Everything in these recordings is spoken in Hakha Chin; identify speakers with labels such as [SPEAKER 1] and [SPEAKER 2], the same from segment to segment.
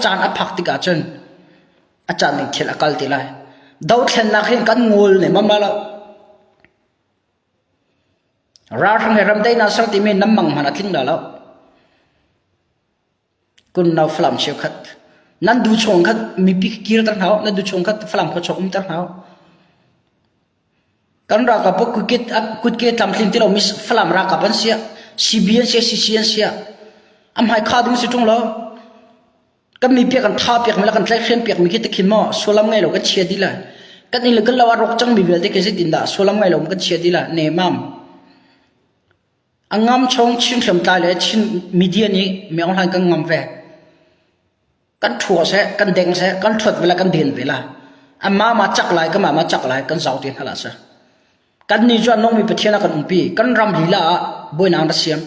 [SPEAKER 1] caan a phak tikah cun a caan ning thil a kal ti lai. Dothlennak hin kan ngol ne mam la lo. Ralhrang he ramdaihnak ser timi nan mang hmanh a tling la lo. Kun no Falam cheukhat nan du chung khat mipi kirter hna nan du chung khat Falam khua chung umter hna Kan ralkap kutke tlamtlin ti lomi Falam ralkap an si CB an si CC an si a hmai kha ding si ṭung lo. Kan mipi kan tha piak mi le kan tlaihhrem piak mi khi tikhin maw sullam ngei lo kan chia dih lai. Kan inn le kan lo a rawk cang mi vialte khi zeitin dah sullam ngei lo kan chia dih lai nemam. A ngam chung Chin hriamtlai le Chin media nih mi online kan ngam ve. Kan ṭhua seh, kan deng seh, kan ṭhuat ve la, kan den ve la. Amah ma cak lai, ka mah ma cak lai, kan zau te hna la seh. Kan nih cu a nungmi Pathian a kan umpi. Kan ram lila ah buainak na siam.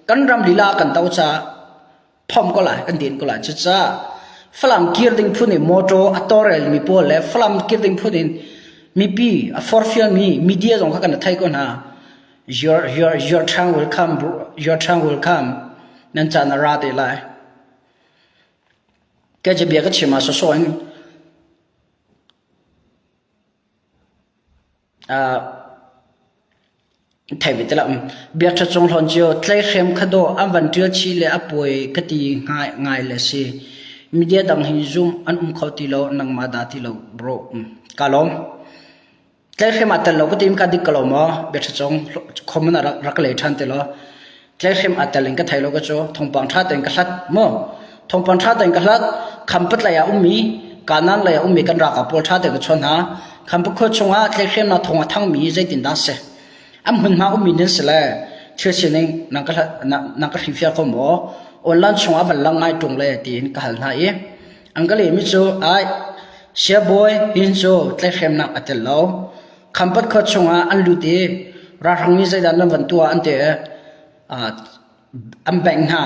[SPEAKER 1] Kan ram lila ah kan do caah phom ko lai, kan den ko lai. Cucaah Falam kir ding phun in motor a tawrel mi pawl le Falam kir ding phun in mipi a forfial mi media zong kha kan thei ko hna. Your, your, your time will come, your time will come. Nan caan a ra te lai. Ka bia ka chim ah sawsawh in Thei ve ti lo. Biakṭha cung hlawn cio tleihrem kha dawh an van ṭial chih le a puai ka ti ngai le si. Media dang hi zum an um kho ti lo nangmah dah ti lo bro. Ka lawm. Tleihrem ah tel lo ka tim ka dik ko lo maw? Biakṭha cung comment ah rak ka lei ṭhan te law. Tleihrem ah tel in ka thei lo ka cu thawngpang ṭha tein ka hlat mu. Thawngpang ṭha tein ka hlat. Khampat lei ah ummi Kanan lei ah ummi kan ralkap pawl ṭha tein ka chawn hna. Khampat khua chungah tleihremnak thawng a thangmi zeitindah a si? An hmunhma ummi nan si le thil sining nan ka nan ka hrilhfiah kho maw? Online chungah van lang ngai ṭung le tiin ka hal hna i an ka lehmi cu ai siabawi hin cu tleihremnak a tel lo. Khampat khua chungah an lut i ralhrang nih zeidah nan van tuah an ti i an bengh hna.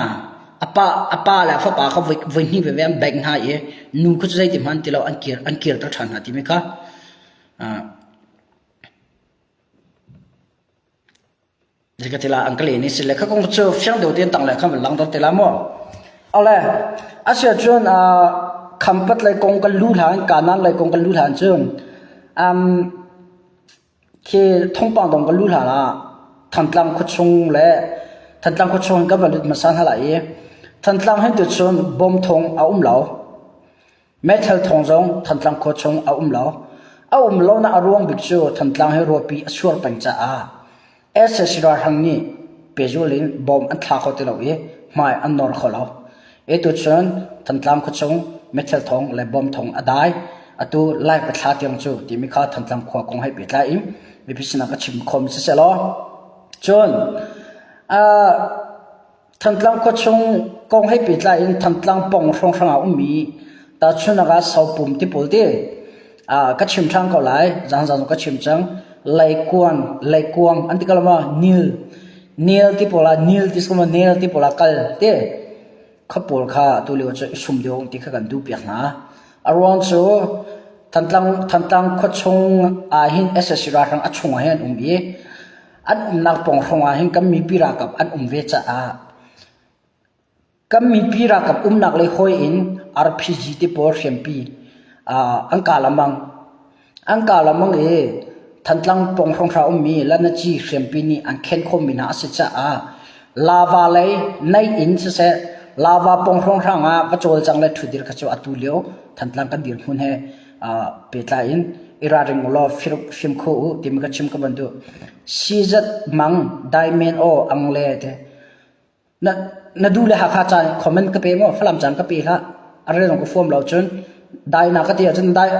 [SPEAKER 1] A pa, a pa le a fapa kha voi, voi hnih veve an bengh hna i nu kha cu zeiti hmanh ti lo an kir an kirter ṭhan hna timi kha Ka ti la an ka len i si le kha kong cu fiang deuh tein tang le khan van langhter te la mu. Ale asia cun khampat lei kong kan lu hlan kanan lei kong kan lu hlan cun um khi thongpang dong kan lu hlan ah Thantlang khuachung le Thantlang khuachung kan van lut hmasa hna lai i Thantlang hin tu cun bom thong a um lo. Meithal thawng zong Thantlang khua chung a um lo. A um lonak a ruang bik cu Thantlang hi ruahpi a sur peng caah sac ralhrang nih pehzul in bom an thla kho ti lo i hmai an nawr kho lo. Atu cun Thantlang khua chung meithal thawng le bom thawng a dai. Atu lai ka thla tiang cu timi kha Thantlang khua kong he pehtlai in mipi sinah ka chim khawm siseh law. Cun uh, Thantlang khuachung kong he pehtlai in Thantlang pawng hrawnghrang ah ummi tahchunhnak ah Sopum ti pawl ti ka chim ṭhan ko lai zangzang ka chim cang leikuang leikuang an ti ko lo maw nil nil ti pawl ah nil ti si maw nil ti pawl ah kal ti kha pawl kha tu lio cu i sum deuh ti kha kan duh piak hna a ruang cu Thantlang Thantlang khuachung ah hin SSC ralhrang a chung ah hin an um i An umnak pawng hrawng ah hin kan mipi ralkap an um ve caah kan mipi ralkap umnak lei hawi in RPG te pawl hriampi an kah lengmang. An kah lengmang i Thantlang pawng hrawng ummi Lanaci hriampi nih an khen khawhmi hna a si caah lava lei naih in siseh lava pawng hrawnghrang ah va cawlcang le ṭhudir kha cu atu lio Thantlang kan dirhmun he pehtlai in i ralring u law fim kho u timi ka chim ka van duh. Sizat mang daimen aw ang le te na na du le Hakha caan comment ka pe maw Falam caan ka pe hlah a rel ka form lo cun dai na ka ti ahcun dai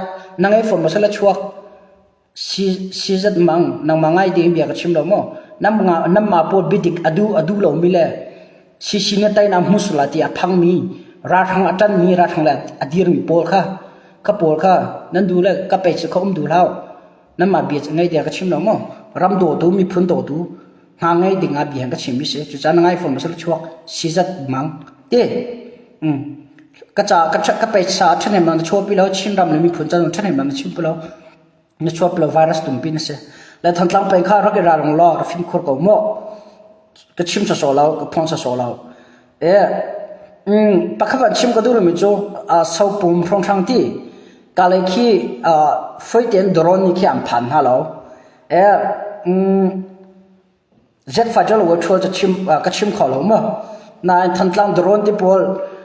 [SPEAKER 1] na ngei form ma sala chuak si sizat mang nangmah ngai ding bia ka chim lo maw nam nga nam ma pawl bidik adu adu lo mi le Sisi na teinak hmu sula ti a phangmi ralhrang a ṭanmi ralhrang le a dirmi pawl kha kha pawl kha nan duh le ka pei cu kha um duh hlah nanmah bia cu ngei tiah ka chim lo maw ram dawtu miphun dawtu hna ngei ding ah bia ka chim mi si cucaah na ngai fawn masal chuak sizat mang te ka ca ka ka pei sa ṭhahnem na chuahpi lo Chin ram le miphun ca ṭhahnem na chim lo na chuahpi lo virus tumpi na si le Thantlang peng kha rak i ralring law rak fimkhur ko mu ka chim sawsawh lo ka phuang sawsawh lo e. Pakhat an chim ka duh rihmi cu sopum hrawnghrang ti kalay khi foi tein drone nih khi an phan hna lo. Jet fighter lo ṭhual cu chim ka chim kho lo maw? Nain Thantlang drone ti pawl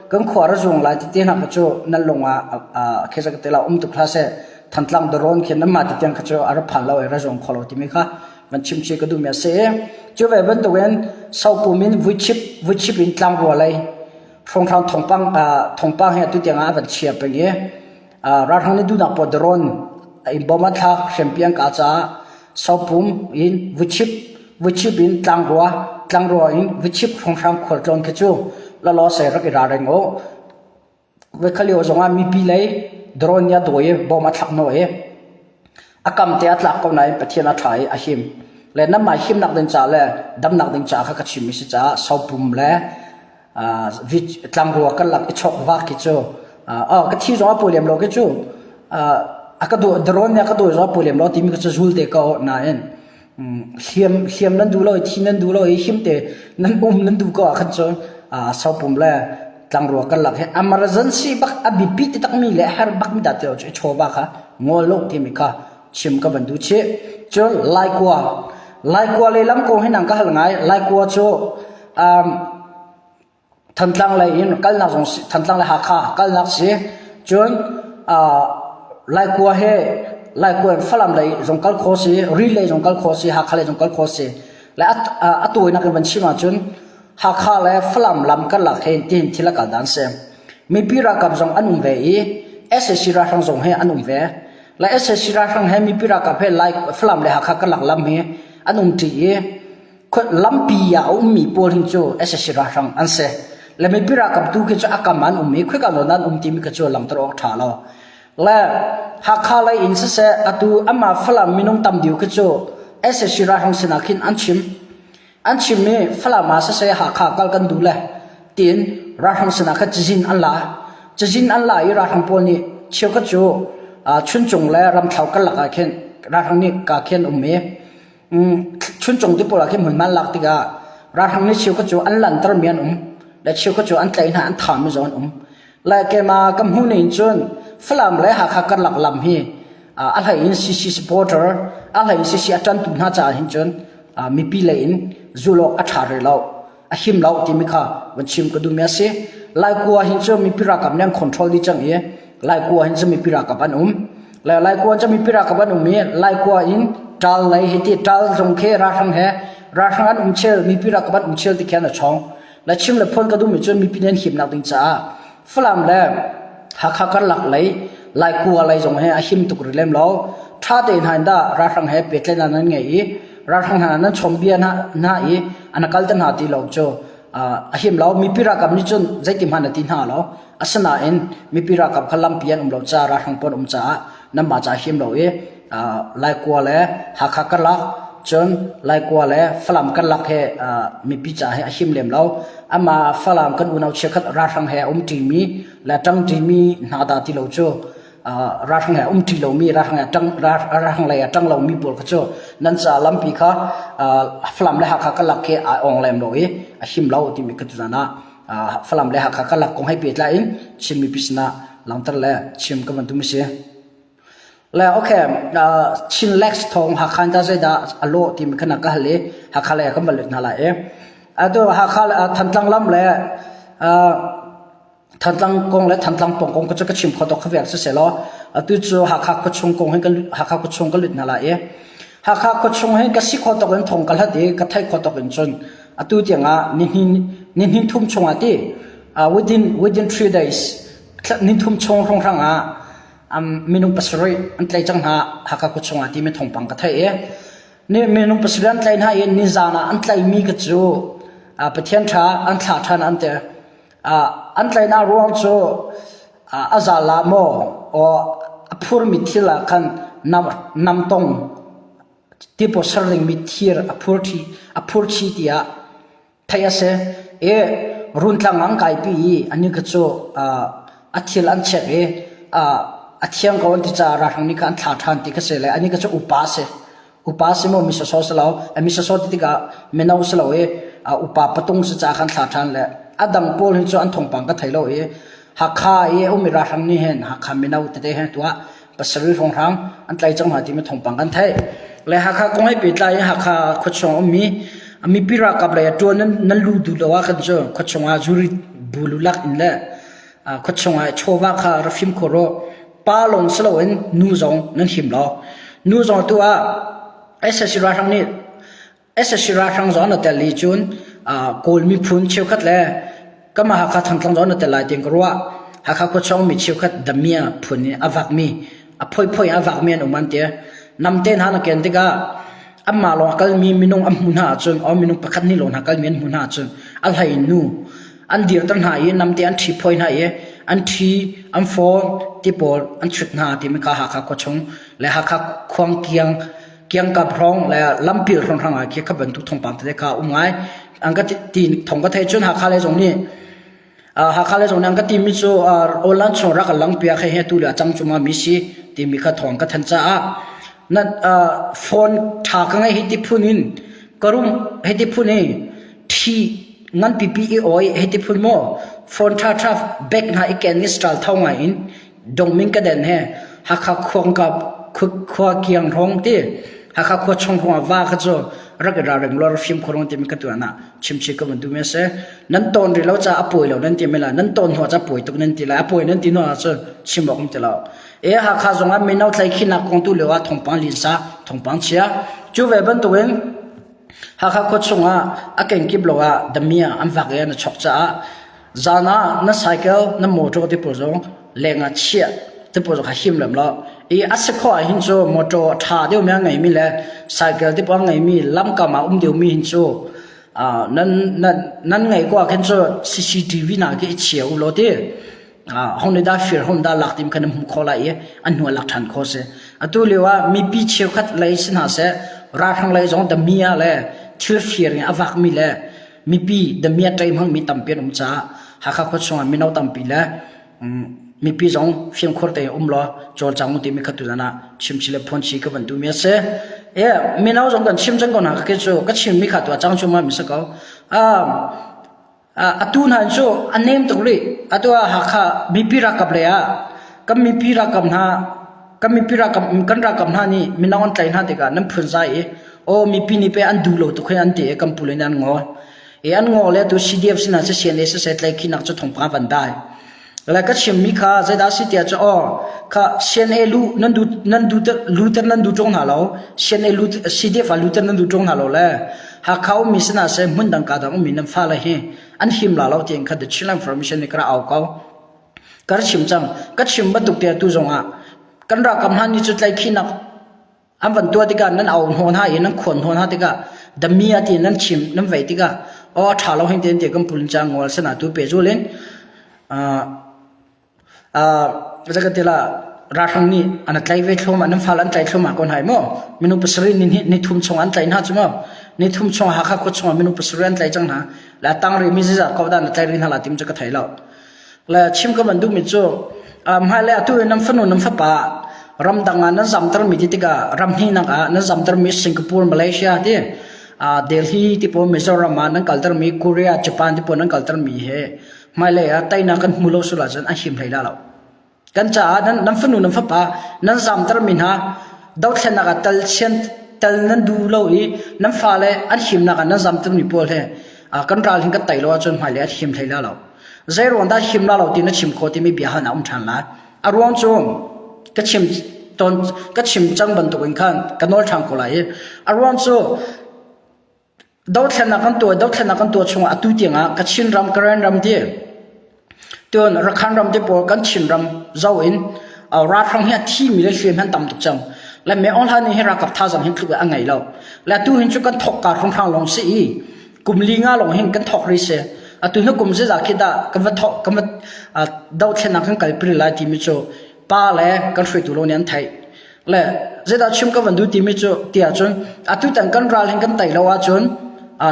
[SPEAKER 1] kan khua ra zuang lai ti te hna kha cu nan lung ah khi ka te la um tuk hlah seh. Thantlang drone khi nan mah ti tiang kha cu a ra phan lo i ra zuang kho lo timi kha van chim chih ka duhmi a si. Cu ve bantukin sopum in vuichip vuichip in tlangrua lei hrawnghrang thawngpang thawngpang hi atu tiang ah a van chia peng i ralhrang nih duhnak pawl drone in bom an thlak hriampi an kah caah sopum in vuichip vuichip in tlangrua tlangrua in vuichip hrawnghrang khualtlawn khi cu lalaw se rak i ralring u. Voikhat lio zongah mipi lei drone nih a dawi i bom a thlak hnawh i a kam te a tlak ko nain Pathian a ṭha i a him. Le nanmah himnak ding caah le damnak ding caah kha ka chimmi si caah sopum le tlangrua kan lak i chok vak khi cu ka thi zong a pawi lem lo khi cu a ka dawi drone nih a ka dawi zong a pawi lem lo timi kha cu zul te ko nain hliam hliam nan duh lo i thi nan duh lo i him te nan um nan duh ko ah khan cun sopum le tlangrua kan lak hi emergency bak a biapi ti takmi le her bak mi dah ti lo cu i chawva kha ngol lo timi kha chim ka van duh chih. Cun laikua laikua le lam kong hi nang ka hal ngai. Laikua cu um, Thantlang lei in kalnak zong si, Thantlang le Hakha kalnak si. Cun Laikua he Laikua in Falam lei zong kal khawh si, Ril lei zong kal khawh si, Hakha lei zong kal khawh si. Le a tawinak in van chim ahcun Hakha le Falam lam karlak he tihin thil a kal dan si. Mipi ralkap zong an um ve i sac ralhrang zong he an um ve. Le sac ralhrang he mipi ralkap he Lai Falam le Hakha karlak lam hi an um ṭi i lampi ah a ummi pawl hin cu sac ralhrang an si. Le mipi ralkap tu khi cu a kam an um i khoika zawn an um timi kha cu langhter awk ṭha lo. Le Hakha lei in siseh atu amah Falam minung tam deuh khi cu sac ralhrang sinah khin an chim. An chim i Falam ah siseh Hakha kal kan duh le tiin ralhrang sinah khan cazin an la. Cazin an la i ralhrang pawl nih cheukhat cu Chuncung le Ramthlo karlak ah khin ralhrang nih ka khi an um i Chuncung ti pawl ah khin hmunhma an lak tikah ralhrang nih cheukhat cu an lanhtermi an um le cheukhat cu an tlaih hna an thami zong an um. Le keimah ka hmuh ning cun Falam le Hakha karlak lam hi a hlei in CC supporter a hlei in CC a ṭantu hna caah hin cun mipi lei in zulh awk a ṭha rih lo. A him lo timi kha van chim ka duhmi a si. Laikua hin cu mipi ralkap nih an control dih cang i Laikua hin cu mipi ralkap an um. Le Laikua cu mipi ralkap an um i Laikua in ṭal lei hi ti ṭal zong khi ralhrang he ralhrang an um chel mipi ralkap an um chel ti khan a chong. Le chim le phuan ka duhmi cu mipi nih an himnak ding caah Falam le Hakha karlak lei Laikua lei zong he a him tuk rih lem lo. Ṭha tein hna in dah ralhrang he pehtlaihnak nan ngei i ralhrang hna nan chawm bia hna, hna i an kal te hna ti lo cu a him lo. Mipi ralkap nih cun zeiti hmanh a ti hna lo. Asinain mipi ralkap kha lampi an um lo caah ralhrang pawl um caah nanmah ca him lo i Laikua le Hakha karlak cun Laikua le Falam karlak he mipi ca he a him lem lo. Amah Falam kan unau chiakhat ralhrang he a um ṭimi le ṭang ṭimi hna dah ti lo cu ralhrang he a um ṭi lomi ralhrang he ṭang ralhrang lei a ṭang lomi pawl kha cu nan ca lampi kha Falam le Hakha karlak khi ai ong lem lo i a him lo timi ka tuzan ah Falam le Hakha karlak kong hei pehtlai in Chin mipi sinah langhter le chim ka van tum a si. Le okay, Chin Lex thawng Hakha in ta zeidah a lawh timi kha na ka hal i Hakha lei ah kan van lut hna lai i. Atu Hakha le Thantlang lam le Thantlang kong le Thantlang pawng kong cu ka chim kho tuk kha vial siselaw atu cu Hakha khuachung kong hin Hakha khuachung ka lut hna lai i Hakha khuachung hin ka si kho tuk in thong ka hlat i ka theih kho tuk in cun atu tiangah nihnih nihnih thum chungah ti within within 3 days nithum chung hrawnghrang ah minung pasarih an tlai cang hna Hakha khuachung ah timi thawngpang ka theih i ni minung pasarih an tlaih hna i nizan ah an tlaihmi ka cu Pathian ṭha an thlah ṭhan an ti. An tlaihnak ruang cu a zal ah maw or a phurmi thil ah khan namtong tipaw ser dingmi thir a phur a phur chih tiah theih a si. I Runtlang an kaipi i anih kha cu a thil an check i a thiang ko an ti caah ralhrang nih khan an thlah ṭhan ti kha si le anih kha cu upa a si. Upa si maw mi sawsawh si lo, mi sawsawh ti tikah mino si lo i upa patung si caah khan thlah ṭhan le. A dang pawl hi cu an thawngpang ka thei lo i Hakha i a ummi ralhrang nih hin Hakha mino tete he tuah pasarih hrawnghrang an tlai cang hna timi thawngpang kan theih. Le Hakha kong he pehtlai in Hakha khuachung a ummi mipi ralkap lei ah ṭuan nan, nan luh duh lo ah khan cu khuachung ah zuri bu lulak in le khuachung ah chawva kha ra fim khawh rawh. Pa lawng si loin nu zong nan him lo. Nu zong tu ah SSC ralhrang nih SSC ralhrang zong an tel i cun Kawl miphun cheukhat le kanmah Hakha Thangtlang zong an tel lai tiin ka ruah. Hakha khuachung mi cheukhat Damia phun in a vakmi a phoiphoi a vakmi an um an ti. Namte hna na ken tikah anmah lawng a kalmi minung an hmuh hna ahcun or minung pakhat hnih lawng hna kalmi an hmuh hna ahcun a hlei nu an dirter hna i namte an ṭhi phoi hna i an ṭhi an fawn ti pawl an chut hna timi kha Hakha khuachung le Hakha khuang kiang kiangkap hrawng le lampil hrawnghrang ah khi kha bantuk thawngpang tete kha um ngai an ka ti thong ka thei cun Hakha le zong nih Hakha le zong nih an ka timi cu online chung rak lang piak he he tu le a cang cuma mi si timi kha thawng ka than caah na phone tha ka ngei hi ti phun in karum hi ti phun i thi ngan pipi i oi hi ti phun mo phone tha tha bag hna i ken ni style thau ngai in Dongming ka den he Hakha khuangkap khua kiang hrawng ti Hakha khua chung hrawng ah va kha cu rak i ralring law fim khurung timi ka tuan ah chimchi ka van duh mi a si. Nan tawn rih lo caah a pawi lo nan ti mi la nan tawn hnu ah ca pawi tuk nan ti lai a pawi nan ti hnu ah cun chim awk um ti lo. E Hakha zong ah mino tlaikhinak kong tu lio ah thawngpang linsa thawngpang chia cu ve bantukin Hakha khua chung ah a kenkip lo ah damia an vak i an i chok caah Zan ah na cycle, na motor ti pawl zong leng ah chiah ti pawl zong kha him lem lo. I a si khawh ahhin cu motor a ṭha deuhmi a ngeimi le cycle ti pawl a ngeimi lamkam ah um deuhmi hin cu nan, nan, nan ngeih ko ah khin cu CCTV hna khi i chia u law ti. Hong nih dah fir, hong dah lak tim kha nan hmuh khawh lai i an hnu ah lak ṭhan khawh si. Atu lio ah mipi cheukhat lei si hna seh, ralhrang lei zong damia le thil fir in a vakmi le mipi damiat ṭei hmangmi tampi an um caah Hakha khua chungah mino tampi le mipi zong fimkhur tein um law cawlcang u timi kha tuzan ah chimchi le phuanchi ka van duhmi a si. E mino zong kan chim cang ko hna ka cu ka chimmi kha tu a cang cu ma mi si ko. Atu hna cu a nem tuk rih. Atu ah Hakha mipi ralkap lei ah kan mipi ralkap hna kan mipi ralkap kan ralkap hna nih mino an tlaih hna tikah nan phunzai i aw mipi nih pei an duh lo tuk hi an ti i kan pu le nih an ngol i an ngol le tu CDF sinah si CNA siseh tlaihkhihnak cu thawngpang van dai le ka chimmi kha zeidah si tiah cu aw kha CNA lu nan du nan du luter nan du ṭung hna lo CNA lu CDF ah luter nan du ṭung hna lo le Hakha ummi sinah seh hmun dang ka dang ummi nan fale hi an him la lo tiin kha the Chin Information nih ka ra au ko Ka ra chim cang. Ka chim bantuk te tu zongah kan ralkap hna nih cu tlaihkhihnak an van tuah tikah nan au hnawh hna i nan khuan hnawh hna tikah damia ti nan chim nan vei tikah aw a ṭha lo hin te ti kan pulin ca ngol sana tu pe zul in zakatila ralhrang nih an tlai ve thlum an fal an tlai thlum ko hna maw minung pasarih ni ni thum chung an tlai hna cu maw ni thum chung Hakha khua chung minung pasarih an tlai cang hna la tang ri mi zizah ko dan tlai ri hna la tim cu ka thei lo Le chim ka van duhmi cu hmailei atu in nan fanu nan fapa ramdang ah nan zamtermi ti tikah ram hnihnak ah nan zamtermi Singapore, Malaysia ti Delhi ti pawl Mizoram ah nan kaltermi Korea, Japan ti pawl nan kaltermi he hmailei ah teinak kan hmu lo sual ahcun an him hlei la lo. Kan caah nan, nan fanu nan fapa nan zamtermi hna dothlennak ah tal sian tal nan duh lo i nan fale an himnak ah nan zamtermi pawl he kan ral hin kan tei lo ahcun hmailei ah him hlei la lo. Zeiruang dah him la lo ti na chim khawh timi bia han a um ṭhan lai. A ruang cu ka chim tawn ka chim cang bantuk in khan ka nawl ṭhan ko lai i a ruang cu dothlennak kan tuah dothlennak kan tuah chungah atu tiangah Kachin ram Karen ram ti tun Rakhine ram ti pawl kan Chin ram zo in ralhrang hi a thimi le hliam han tam tuk cang le me ong hlan hi ralkap thazang hin tluk a ngei lo le tu hin cu kan thok ka hrawnghrang lawng si i kum li nga lawng hin kan thok ri si atu hnu kum zeizah khi dah kan va thok kan va dothlennak kan kalpi lai timi cu pa le kan hruaitu lo nih an theih le zeidah chim ka van duh timi cu tiah cun atu tan kan ral hin kan tei lo ahcun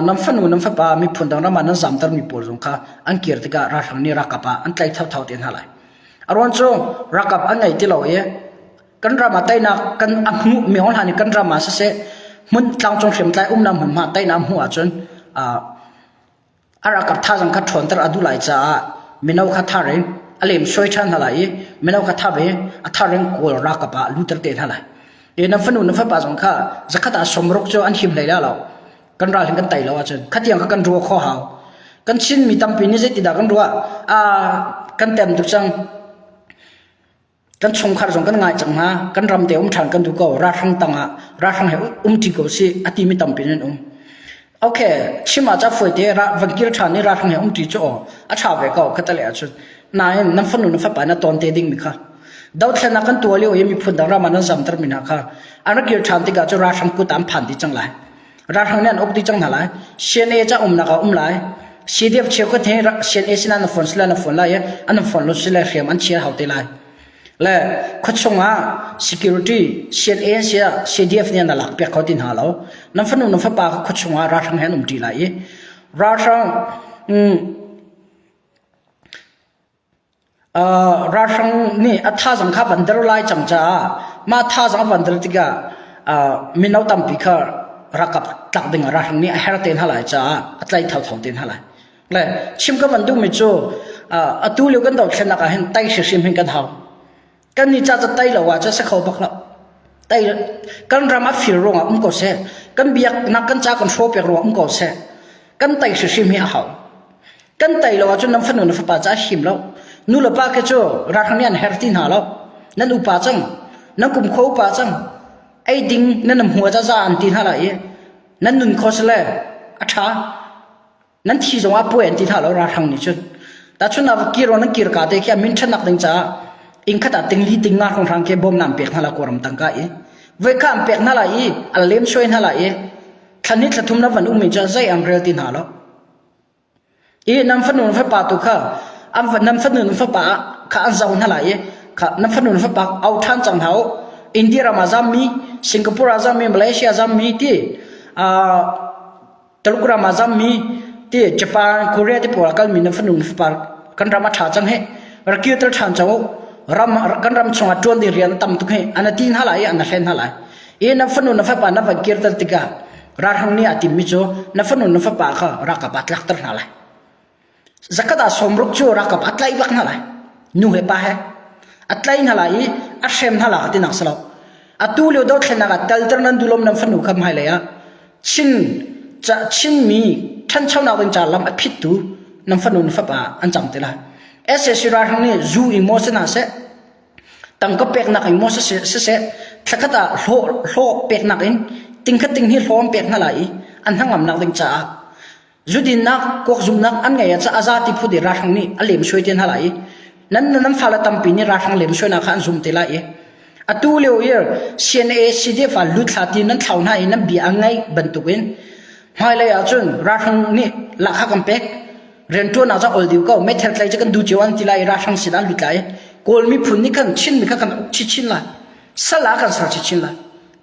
[SPEAKER 1] nan fanu nan fapa miphun dang ram ah nan zamter mi pawl zong kha an kir tikah ralhrang nih ralkap ah an tlai thotho te hna lai a ruang cu ralkap an ngei ti lo i kan ram ah teinak kan a hmuh mi hna nih kan ram ah siseh hmun tlangcung hriamtlai umnak hmunhma teinak hmuh ahcun. A ralkap thazaang kha ṭhawnter a duh lai caah mino kha thar in a lemsoi ṭhan hna lai i mino kha thar i a thar in Kawl ralkap ah lutter te hna lai. I na fanu na fapa zong kha zakhat ah sawmruk cu an him hlei la lo. Kan ral hin kan tei lo ahcun khatiang kha kan ruah kho hau. Kan Chinmi tampi nih zeitidah kan ruah? Aa kan tem tuk cang. Kan chungkhar zong kan ngai cang hna. Kan ram te um ṭhan kan duh ko. Ralhrang tangah ralhrang he um ṭi ko sih a timi tampi nan um. Okay, chim ah ca fuaite ra van kir ṭhan i ralhrang he um ṭi cu aw a ṭha ve ko khatale ahcun. Nain nan fanu na fapa na tawn te ding mi kha. Dothlennak kan tuah lio i miphun dang ram ah nan zamter mi hna kha an rak kir ṭhan tikah cu ralhrang kut ah an phan dih cang lai. Ralhrang nih an uk dih cang hna lai. CNA ca umnak ah um lai. CDF cheukhat hi CNA sinah na phone sila na phone lai i an phone lo sile hriam an chia hau te lai. Le khuachung ah security CNA sia CDF nih an lak piak kho ti hna lo. Nan fanu nan fapa kha khuachung ah ralhrang he an um ṭi lai i ralhrang Ralhrang nih a thazaang kha van der lai cang caah mah thazaang a van der tikah mino tampi kha ralkap tlak ding ah ralhrang nih a her te hna lai caah a tlai thotho te hna lai. Le chim ka van duhmi cu atu lio kan dothlennak ah hin tai hrimhrim hin kan hau. Kan nih ca cu tai lo ah cun si kho bak lo. Tai kan ram a fir ruangah um ko seh, kan biaknak kan ca kan hrawh piak ruangah um ko seh, kan tai hrimhrim hi a hau. Kan tei lo ahcun nan fanu na fapa ca a him lo. Nu le pa ke cu ralhrang nih an her ti hna lo. Nan upa cang. Nan kum khua upa cang. Ei ding nan hmua za za an ti hna lai i nan nun kho sile a ṭha. Nan thi zong ah puai an ti hna lo ralhrang nih cun. Tahchun ah kir nan kir ka te khi a min ṭhatnak ding caah inn khat ah tingli tinga hrawnghrang khi bawm nan pek hna la kawram tangka i voi kha an pek hna lai i an lem suai hna lai i thla ni thla thum na van um mi cu zei an rel ti hna lo. I nan fanu nan fapa tu kha an nan fanu nan fapa kha an zoh hna lai i kha nan fanu nan fapa au ṭhan cang hna u. India ram ah zammi, Singapore ah zammi, Malaysia ah zammi ti uh, Tuluk ram ah zammi ti Japan, Korea ti pawl ah kalmi nan fanu nan fapa kan ram a ṭha cang hih. Rak kirter ṭhan cang u. Ram kan ram chungah ṭuan ding rian tam tuk hih. An ti hna lai i an hlen hna lai. I nan fanu nan fapa nan van kirter tikah Ralhrang nih a timmi cu na fanu na fapa kha ralkap ah tlakter hna lai. Zakhat ah sawmruk cu ralkap a tlaih bak hna lai. Nu he pa he. A tlaih hna lai i a hrem hna lai tinak si lo. Atu lio dothlennak ah telter nan dulom nan fanu kha hmailei ah Chin ca Chinmi ṭhanchonak ding ca lam a phittu nan fanu na fapa an cang te lai. SAC ralhrang nih zu in maw si hna seh Tangka peknak in maw siseh, thlakhat ah hlawh peknak in tingkhat ting hi hlawm pek hna lai i an hnangamnak ding caah zudinnak, kuakzumnak an ngei ah a zati phu te ralhrang nih a lemsuai te hna lai i nan nan fale tampi nih ralhrang lemsuainak kha an zum te lai i atu lio i CNA CDF ah luthla ti nan thlau hna i nan bia a ngaih bantukin hmailei ahcun ralhrang nih lahkhah kan pek Rianṭuan ah cun ol dih ko. Meithal tlai cu kan duh cio an ti lai i ralhrang sin an lut lai. Kawl miphun nih khan Chin mi kha kan uk chinchin lai. Sal ah kan ser chinchin lai.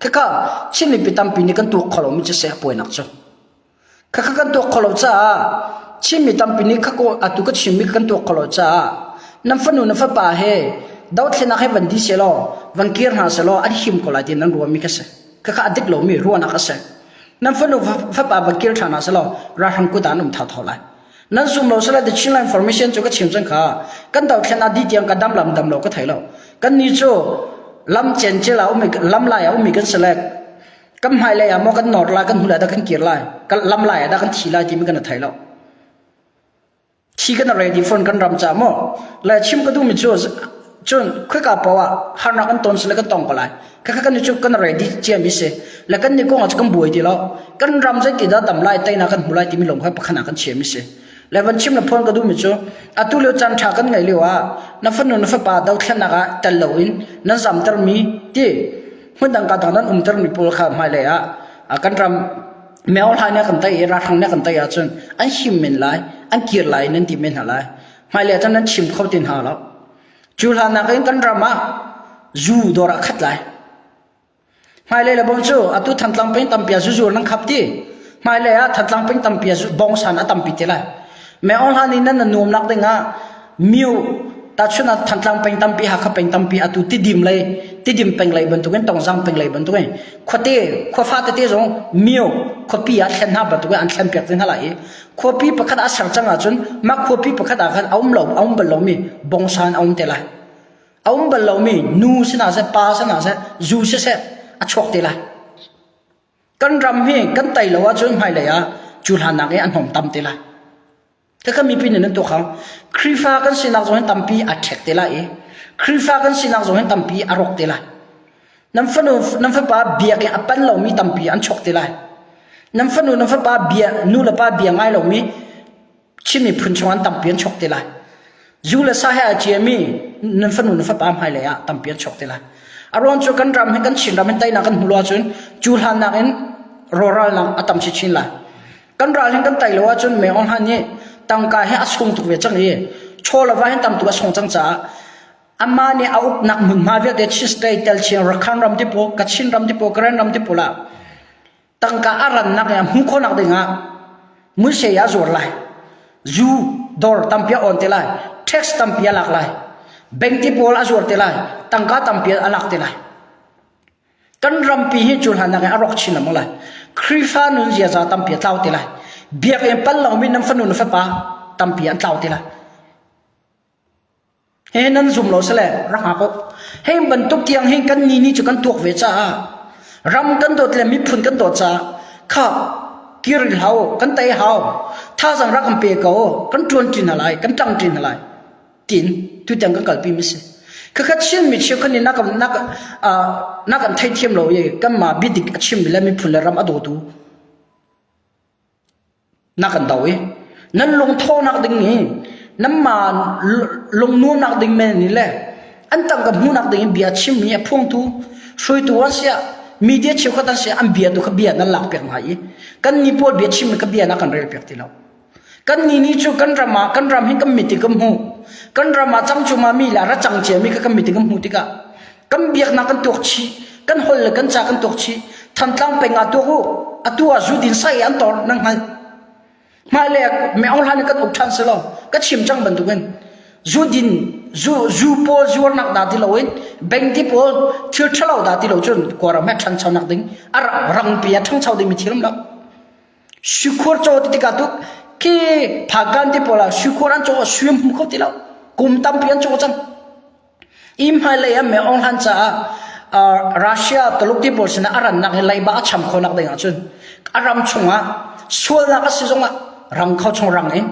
[SPEAKER 1] Khakha Chin mipi tampi nih kan tuak kho lomi cu seh puainak cu. Khakha kan tuak kho lo caah Chin mi tampi nih khako atu ka chimmi kan tuak kho lo caah nan fanu na fapa he dothlenak he van di selaw van kir hna selaw an him ko lai ti nan ruahmi kha si. Khakha a dik lomi ruahnak a si. Nan fanu fapa va kir ṭhan ah selaw ralhrang kut ah an um thotho lai. Nan zum lo selaw the Chinland Formation cu ka chim cang kha. Kan dothlen ah di tiang ka dam lam dam lo ka thei lo. Kan ni cu lam cencel ah ummi lam lai ah ummi kan si le kan hmailei ah maw kan nor lai kan hnulei dah kan kir lai kan lam lai ah dah kan thi lai timi kan thei lo. Thi kan ready phone kan ram ca maw le chim ka duhmi cu cun khika paoh ah harnak an ton sile kan tong ko lai khakha kan cu kan ready ciami si le kan ni kong ah kan buai ti lo kan ram zeiti dah dam lai teina kan hmu lai timi lawng kha pakhat ah kan chiami si le van chim na phone ka duhmi cu atu lio caan ṭha kan ngeih lio ah na fanu na fapa dothlennak ah tel loin nan zamtermi ti hmundang ka dang nan umtermi pawl kha hmailei ah kan ram Meo hla nih a kan tei i ralhrang nih a kan tei ahcun an him men lai, an kir lai nan ti men hna lai. Hmailei ah cun nan chim kho ti hna lo. Cu hlan nakin kan ram ah zu dawr ah khat lai. Hmailei le bong cu atu Thantlang peng tampi ah zuzu nan khap ti. Hmailei ah Thantlang peng tampi ah bongsan a tampi te lai. Meo hla nih nan nuamnak ding ah miu tahchun ah Thantlang peng tampi Hakha peng tampi atu Tidim lei Tidim peng lei bantukin Tongzang peng lei bantukin khuate khuafa tete zong myo khuapi ah thlen hna bantukin an thlen piak te hna lai i khuapi pakhat ah ser cang ahcun mah khuapi pakhat ah khan a um lo a um bal lomi bongsan a um te lai. A um bal lomi nu si hna seh pa si hna seh zu siseh a chuak te lai. Kan ram hi kan tei lo ahcun hmailei ah cu hlan nak i an hong tam te lai. Khakha mipi nih nan tuak hau. Khrihfa kan sinak zong hin tampi a ṭhek te lai i Khrihfa kan sinak zong hin tampi a rawk te lai. Nan fanu nan fapa biakinn a pan lomi tampi an chuak te lai. Nan fanu nan fapa bia nu le pa bia ngai lomi Chin miphun chung an tampi an chuak te lai. Zu le sa he a ciami nan fanu nan fapa hmailei ah tampi an chuak te lai. A ruang cu kan ram hi kan Chin ram hin teinak kan hmu lo ahcun cu hlannak in rawhralnak a tam chinchin lai. Kan ral hin kan tei lo ahcun Meng Aung Hlaing nih tangka hi a sung tuk ve cang i chaw le va hin tam tuk a sung cang caah amah nih a uknak hmunhma vialte Chin State tel chin Rakhine ram ti pawl Kachin ram ti pawl Karen ram ti pawl ah tangka a rannak i a hmuh khawhnak ding ah muisei a zuar lai zu dawr tampi a on te lai tax tampi a lak lai bank ti pawl a zuar te lai tangka tampi a lak te lai Kan rampi hi cu hlan nak in a rawk chin lengmang lai. Khrihfa nun ziaza tampi a tlau te lai. Biakinn pal lomi nan fanu na fapa tampi an tlau te lai. He nan zum lo sile rak hngak u. Hei bantuk tiang hin kan ni ni cu kan tuak ve caah ram kan dawt le miphun kan dawt caah kha kir hau kan tei hau thazang rak kan pe ko kan ṭuan ṭi hna lai kan ṭang ṭi hna lai tiin tutiang kan kalpi mi si. Khakha Chin mi cheukhat nih na kan na na kan theithiam lo i kanmah biadik a chimmi le miphun le ram a dawtu na kan do i nan lungthawhnak ding i nanmah lungnuamnak ding men ni le an tangka hmuhnak ding in bia chimmi a phuangtu hruaitu an siah media cheukhat an siah an bia tu kha bia nan lak piak hna i kan ni pawl bia chimmi kha bia na kan rel piak ti lo. Kan nih nih cu kan ram ah kan ram hi kan mit i kan hmuh. Kan ram ah cangcuma mi le ra cang ciami kha kan mit i kan hmuh tikah kan biaknak kan tuak chih, kan holh le kan ca kan tuak chih. Thantlang peng ah tuak u, atu ah zu din sai an tor nan hngal. Hmailei ah me aung hlan in kan uk ṭhan si lo. Ka chim cang bantukin zu din zu zu pawl zuarnak dah ti loin bengti pawl thil ṭhalo dah ti lo cun Kawlram he ṭhanchonak ding a rangpi a ṭhangcho dingmi thil um lo. Suikhur caw ti tikah tuk khi phakan ti pawl ah suikhur an caw sui an hmu kho ti lo. Kum tampi an caw cang. I hmailei ah Meng Aung Hlaing caah Russia Tuluk ti pawl sinah a rannak hi leiba a cham khawhnak ding ahcun a ram chungah sualnak a si zongah rang kho chung rang in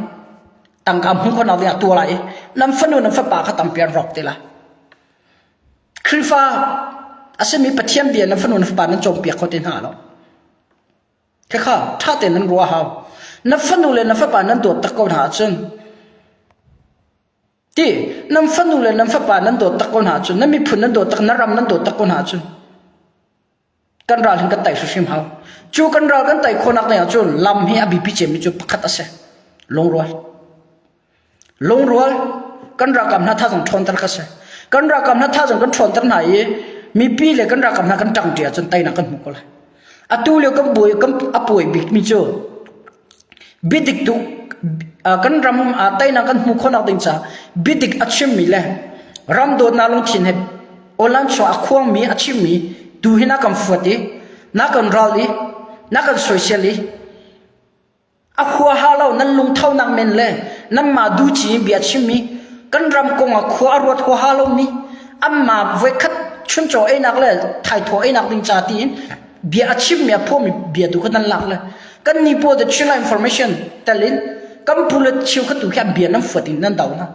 [SPEAKER 1] tangka hmuh khawhnak ding ah tuah lai i nan fanu nan fapa kha tampi an rawk te lai. Khrihfa a simi Pathian bia nan fanu nan fapa nan cawnpiak kho te hna lo. Khakha ṭha tein nan ruah hau. Na fanu le na fapa nan dawt tak ko hna ahcun ti nan fanu le nan fapa nan dawt tak ko hna ahcun nan miphun nan dawt tak na ram nan dawt tak ko hna ahcun kan ral hin kan tai hrimhrim hau. Cu kan ral kan tai khawhnak ding ahcun lam hi a biapi cemmi cu pakhat a si. Lungrual. Lungrual kan ralkap hna thazang ṭhawnter kha si. Kan ralkap hna thazang kan ṭhawnter hna i mipi le kan ralkap hna kan ṭangṭi ahcun teinak kan hmu ko lai. Atu lio kan buai kan a puai bikmi cu biadik tu kan ram teinak kan hmuh khawhnak ding caah biadik a chimmi le ram dawtnak lungthin he online chung a khuangmi a chimmi tu hi na kan fuat i na kan ral i na kan soisel i A huaha lo nan lungthonak men le nanmah duci in bia chimmi kan ram kong ah khua a ruat huaha lomi anmah voikhat chuncaw einak le thaithawh einak ding ca tiin bia a chimmi a phuahmi bia tu kha nan lak le kan ni pawl the China information tel in kan pu le cheukhat tu khi an bia nan fuat in nan do hna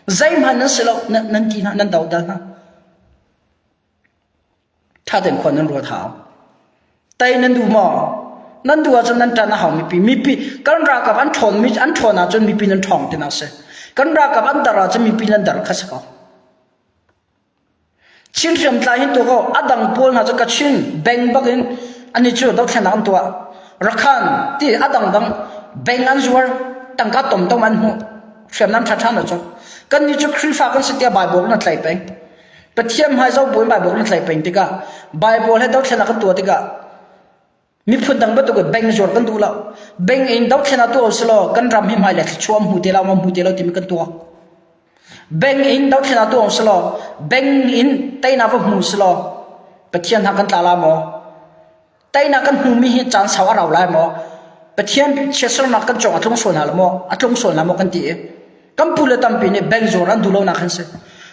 [SPEAKER 1] zeihmanh nan si lo nan ti hna nan do dal hna Ṭha tein khua nan ruat hau. Tei nan duh maw? Nan duh ahcun nan ṭan a hau mipi. Mipi kan ralkap an ṭhawn mi an ṭhawn ahcun mipi nan ṭhawng tinak si. Kan ralkap an dar ahcun mipi nan dar kha si ko. Chin hriamtlai hin tuah ko. A dang pawl hna cu Kachin beng bak in ani cu dothlennak an tuah. Rakhan ti a dangdang beng an zuar tangka tomtom an hmuh. Hriamnam ṭhaṭha na cawk. Kan nih cu Khrihfa kan si tiah Bible na tlai peng. Pathian hmai zoh buin Bible kan tlai peng tikah Bible he dothlennak kan tuah tikah miphun dang bantuk in bank zuar kan duh lo. Bank in dothlennak tuah usih law kan ram hi hmailei thluachuah hmu te lo ma hmu te lo timi kan tuak. Bank in dothlennak tuah si law, bank in teinak va hmu si law, Pathian hna kan tla la maw? Teinak kan hmumi hi caan sau a rau lai maw? Pathian chiatsernak kan cawng a tlung sual hna lo maw? A tlung sual hna maw kan ti i kan pu le tampi nih bank zuar an duh lo nak an si.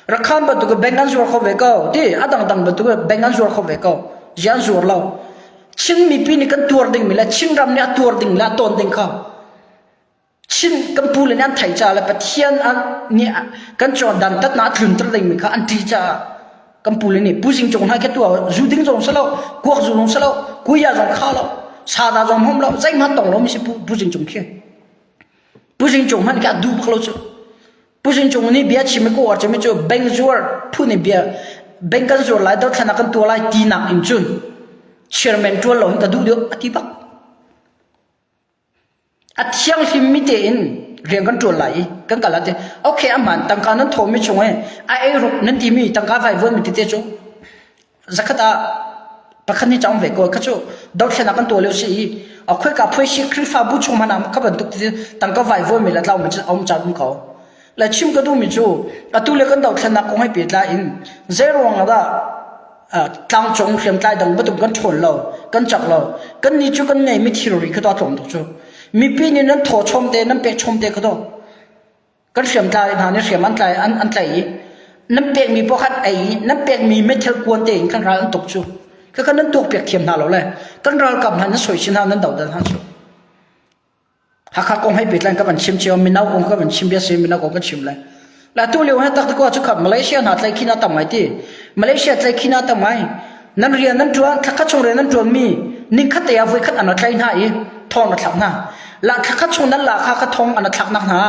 [SPEAKER 1] Rakhan bantuk bank an zuar kho ve ko ti a dangdang bantuk bank an zuar kho ve ko. Zian zuar lo. Chin mipi nih kan tuar ding mi le Chin ram nih a tuar ding le a tawn ding kha Chin kan pu le nih an theih caah le Pathian nih kan cawn dantatnak a tlunter dingmi kha an ṭih caah kan pu le nih Pu Zing Cung hna khi tuah zu ding zong si lo, kuak zu zong si lo, kuya zong kha lo, sada zong hmom lo, zeihmanh tong lo mi si Pu, Pu Zing Cung khi. Pu Zing Cung hmanh khi a duh bak lo cu. Pu Zing Cung nih bia chim i ka uar cemi cu bank zuar phun in bia bank kan zuar lai dothlan ah kan tuah lai tinak in cun chairman ṭuan lo hin ka duh deuh a ti bak. A thianghlimmi tein rian kan ṭuan lai i kan kal ah ti okay a hmaan tangka nan thawhmi chung i a eiruk nan timi tangka vaivuanmi tete cu zakhat ah pakhat nih cang ve ko kha cu dothlennak kan tuah lio si i a khoika phuaisi Khrihfabu chung hmanh ah kha bantuk tete tangka vaivuanmi le tlaumi cu a um caan um ko. Le chim ka duhmi cu atu le kan dothlennak kong he pehtlai in zeiruang ah dah tlangcung hriamtlai dang bantuk kan ṭhawn lo, kan cak lo. Kannih cu kan ngeimi thilri kha to tlawm tuk cu. Mipi nih nan thaw chom te, nan pek chom te kha to. Kan hriamtlai hna nih hriam an tlai an, an tlai i nan pekmi pakhat ei i nan pekmi meithal kuan tein kan ral an tuk cu. Khakha nan tuakpiak thiam hna lo le kan ralkap hna nan soisin hna nan dohdal hna cu. Hakha kong hei pehtlai ka van chim cio mino kong ka van chim bia si mino kong kan chim lai. La tu lio he tak ko chu kha Malaysia hna tlai khina tam ngai ti. Malaysia tlai khina tam ngai. Nan rian nan tuan thlakhat chung rian nan tuan mi ning khat te ah voi khat an tlai hna i thong na thlak hna. La thlakhat chung nan la kha kha thong an thlak nak hna.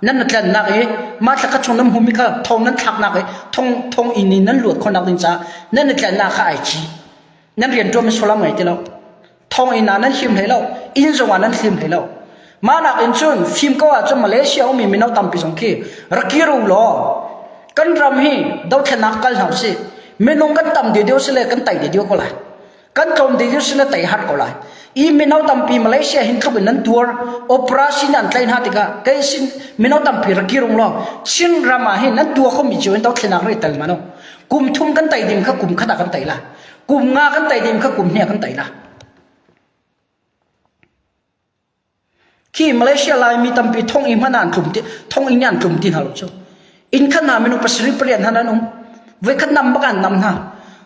[SPEAKER 1] Nan na tlan nak i ma thlakhat chung nan hmu mi kha thong nan thlak nak i thong thong in in nan luat khon nak ding ca nan na tlan nak kha ai chi. Nan rian tuan mi solam ngai ti lo. Thonginn ah nan him hlei lo, inn zong ah nan him hlei lo. Mah nak in cun fim ko ahcun Malaysia ummi mino tampi zong khi rak kir u law kan ram hi dothlennak kal hna usih. Minung kan tam deuhdeuh si le kan tai deuhdeuh ko lai. Kan tlawm deuhdeuh si le tai har ko lai. I mino tampi Malaysia hin tluk in nan tuar operation an tlaih hna tikah kei sin mino tampi rak kir ung law Chin ram ah hin nan tuah khomi cio in dothlennak rak i tel mano. Kum thum kan tai ding kha kum khat ah kan tai la. Kum nga kan tai ding kha kum hnih kan tai la. Khi Malaysia Laimi tampi thong i hman an tlum ti thong in an tlum ti hna lo cu. Inn khat hna minung pasarih pariat hna nan um. Voi khat nam bak an nam hna.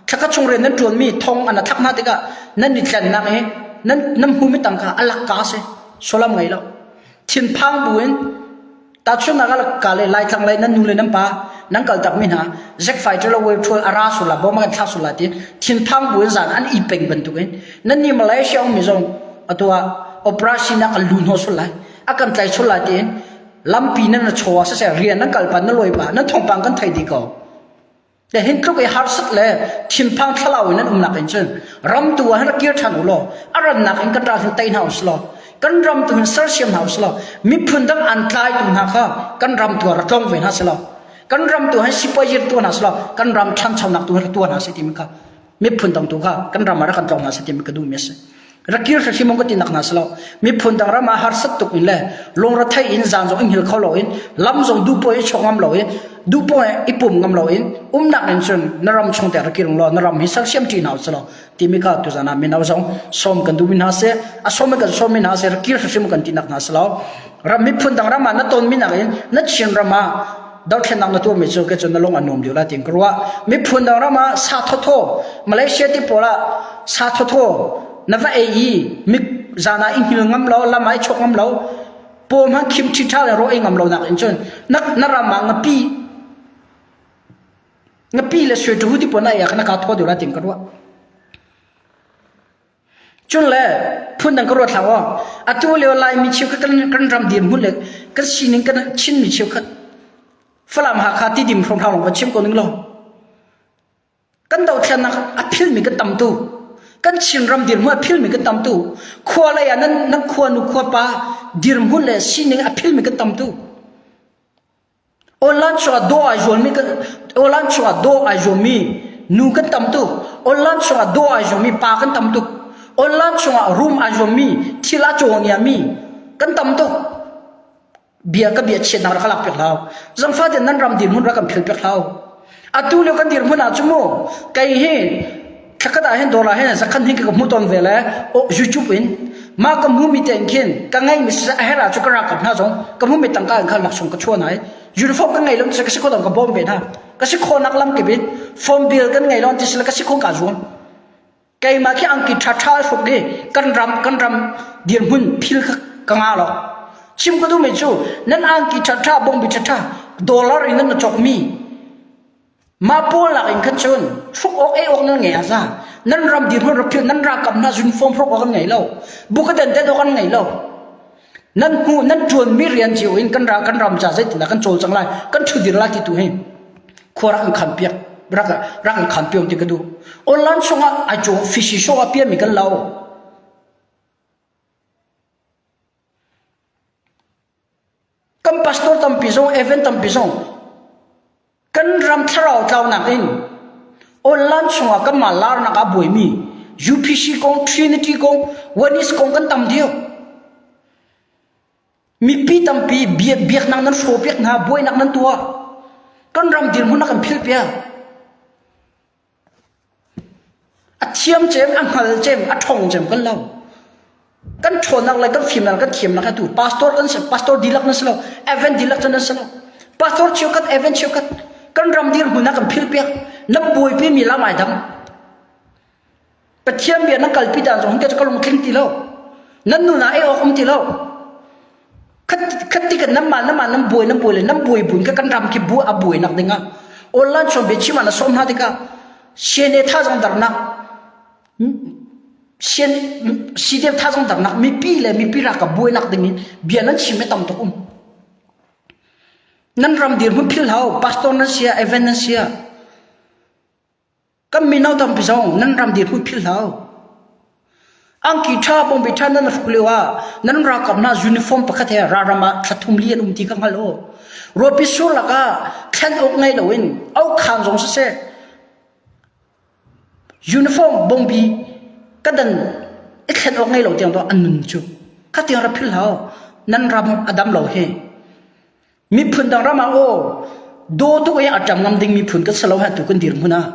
[SPEAKER 1] Thlakhat chung rian nan ṭuan mi thong an thlak hna tikah nan i tlennak i nan nan hmu mi tangka a lak ka si. Solam ngei lo. Thinphang buin Tahchunhnak ah ka le Laitlang lei nan nu le nan pa nan kal takmi hna Zack fighter le wave thul a ra sul la bom a kan thlak sul la ti thinphang buin zan an i peng bantukin nan nih Malaysia ummi zong atu ah operation ah kan lu hnawh sul lai a kan tlai sul lai tiin lampi nan na chaw ah siseh rian nan kal pa na lawi pa nan thawngpang kan thei dih ko. Le hin tluk i harsat le thinphang thlalau in nan umnak in cun ram tu ah hin rak kir ṭhan u law a rannak in kan ral hin tei hna u law kan ram tu hin sersiam hna u law miphun dang an tlaitu hna kha kan ram tu ah rak tlawng ve hna seh law kan ram tu hin sipuazi tuah hna seh law kan ram ṭhanchonak tu hin rak tuah hna seh timi kha miphun dang tu kha kan ram ah rak kan tlawng hna seh timi ka duhmi a si. Rak kir hrimhrim ka ti nak hna si lo. Miphun dang ram ah harsat tuk in le lungrethei in zan zong in hngilh kho lo in lam zong duhpoh i chok ngam lo in duhpoh i pum ngam lo in umnak in cun na ram chung te rak kir law na ram hi sersiam ṭi hna usih law timi kha tuzan ah mino zong sawm kan duhmi hna si a sawm in kan sawmmi hna si rak kir hrimhrim kan ti nak hna si lo. Ram miphun dang ram ah na tonmi nak in na Chin ram ah dothlennak na tuahmi cu kei cu na lung a nuam deuh lai tiin ka ruah. Miphun dang ram ah sa thawthaw Malaysia ti pawl ah sa thawthaw na va ei i mi zan ah i hngil ngam lo lam ah i chok ngam lo paw hmanh khim ṭhiṭha le raw ei ngam lo nak in cun na, na ram ah ngapi ngapi le sui ṭhu ti pawl na ei ah khan na kaa thaw deuh lai tiin ka ruah. Cun le phundang ka ruat hlah aw. Atu lio Laimi cheukhat kan, kan ram dirhmun le kan sining kan Chinmi cheukhat Falam Hakha Tidim hrawnghrang lawng kan chim ko ning law. Kan dothlennak a philmi kan tam tu. Kan Chin ram dirhmun a philmi kan tam tu. Khua lei ah nan, nan khua nu khua pa dirhmun le sining a philmi kan tam tu. Online chungah dawh ai zuammi online chungah dawh ai zuammi nu kan tam tuk. Online chungah dawh ai zuammi pa kan tam tuk. Online chungah room ai zuammi thil a cawngiami kan tam tuk. Bia ka bia chiatnak rak ka lak piak hlah. Zangfah tein nan ram dirhmun rak kan phil piak hlah. Atu lio kan dirhmun ah cu mu kei hi thlakhat ah hin dollar hin zakhan hin ka hmu tawn ve le YouTube in mah ka hmu mi te khin ka ngei mi a her ah cu ka rakap hna zong ka hmu mi tangka in khan laksawng ka chuan ai uniform ka ngei lo ka si kho dong ka bawm ve hna ka si khawnak lam kip in phone bill kan ngei lo ti sila ka si kho ka zuam Keimah khi angki ṭhaṭha hruk i kan ram kan ram dirhmun phil kha ka ngah lo. Chim ka duhmi cu nan angki ṭhaṭha bawngbi ṭhaṭha dollar in nan cawkmi mah pawl lak in khan cun hruk awk ei awk nan ngei a za. Nan ram dirhmun rak phil nan ralkap hna uniform hruk awk an ngei lo. Bukadan den awk an ngei lo. Nan hmu nan ṭuanmi rian cio in kan ral kan ram ca zeitindah kan cawlcang lai kan ṭhudir lai ti tu hi khua rak an khan piak rak rak an khan piak ti ka duh. Online chungah ai cu fishy show a piami kan lo. Kan pastor tampi zong event tampi zong Kan ram thlarau tlaunak in online chungah kanmah larnak ah buaimi UPC kong, Trinity kong, Oneness kong kan tam dio. Mipi tampi biaknak nan hrawpiak hna, buainak nan tuah. Kan ram dirhmun a kan philpiak. A thiam cem, a hngal cem, a ṭhawng cem kan lo. Kan ṭhawnnak le kan fimnak kan thiamnak atu pastor kan si, pastor dihlak nan si lo, event dihlak cu nan si lo. Pastor cheukhat, event cheukhat, kan ram dirhmun ah kan philpiak. Nan buaipi mi lam ai dang. Pathian bia nan kalpi dan zong hi ka lungtling ti lo. Nan nun ah ei awk um ti lo. Khat ti kan nan mah nan mah nan buai nan buai le nan buai buin ka kan ram khi bu a buai nak ding ah online chon bia chim ah na sawm hna tikah CNA thazang darnak CN CDF thazang darnak mipi le mipi raka buai nak ding in bia nan chim tam tuk um nan ram dirhmun phil hau pastor nan sia event nan sia Kan mino tampi zong nan ram dirhmun philh hlah u. Angki ṭha bawmbi ṭha nan hruk lio ah nan ralkap hna uniform pakhat he ralram ah thla thum li an um ti ka hngal u. Ruahpi sur lakah thlen awk ngei loin aukhaan zong siseh uniform bawmbi ka dan i thlen awk ngei lo tiang tuah an nun cu kha tiang ra philh hlah u. Nan ram a dam lo hi. Miphun dang ram ah aw dawtu i a ṭam ngam ding miphun kan si lo ha tu kan dirhmun ah.